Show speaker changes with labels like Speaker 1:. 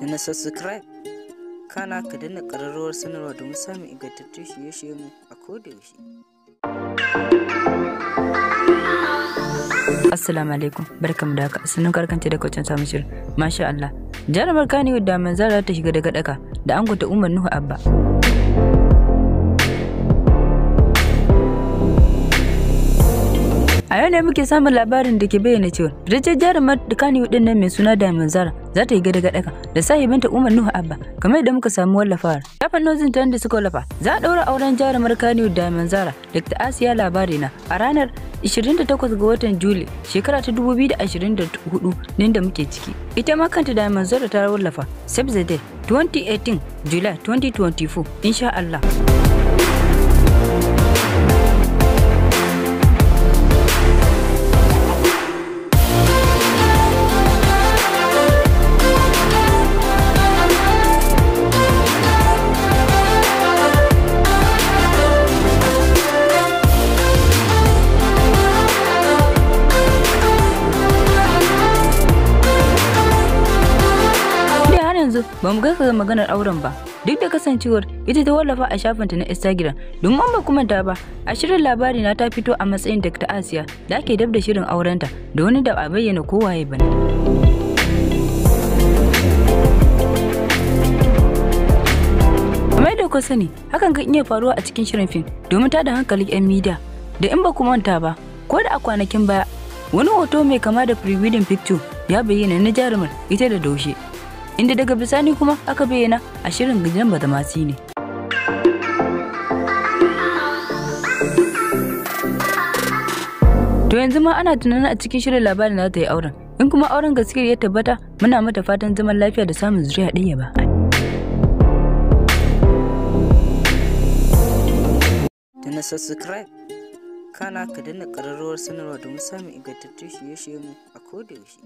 Speaker 1: Na subscribe, kana ka danna ƙararrawar sanarwa domin samun ingantattun shirye-shiryenmu a kodayaushe.
Speaker 2: Assalamu alaikum, barkamu da haka, sunan karkance da kwacin samun shirin. Masha Allah. Jarumar Kannywood da Manzara ta shiga daga daka da ango ta Umar Nuhu Abba. A yau ne muke samun labarin da ke bayyana cewa fitaccen jarumar Kannywood din nan mai suna Diamond Zara za ta yi gada daka da sahibinta Umar Nuhu Abba, kamar yadda muka samu wallafawar. Shafin Nozin ta da suka wallafa, za a ɗaura auren jarumar Kannywood Diamond Zara Dr. Asiya Labarina a ranar 28 ga watan Juli shekara ta 2024 nan da muke ciki. Ita ma kanta Diamond Zara ta wallafa Save the Date 2018 July 2024, insha Allah. Yanzu ba mu gaskata maganar auren ba, duk da kasancewar ita ta wallafa a shafinta na Instagram. Domin ba kuma ta ba a shirin Labari Na ta fito a matsayin Dr. Asiya da ake dab da shirin aurenta da wani da ba bayyana kowaye ba ne. Kamar yadda ku sani, hakan kan iya faruwa a cikin shirin fim domin tada hankalin 'yan media. Da in ba ku manta ba, ko da a kwanakin baya wani hoto mai kama da pre-wedding picture ya bayyana na jarumar ita da Daushe, inda daga bisani kuma aka bayyana a shirin Gidan Badamasi ne. To yanzu ma ana tunanin a cikin shirin Labarin za ta yi auren, in kuma auren gaskiyar ya tabbata, muna mata fatan zaman lafiya da samun zuriya ɗaya ba.
Speaker 1: Da na subscribe, kana ka danna ƙararrawar sanarwa domin samun ingantattun shirye-shiryenmu a kodayaushe.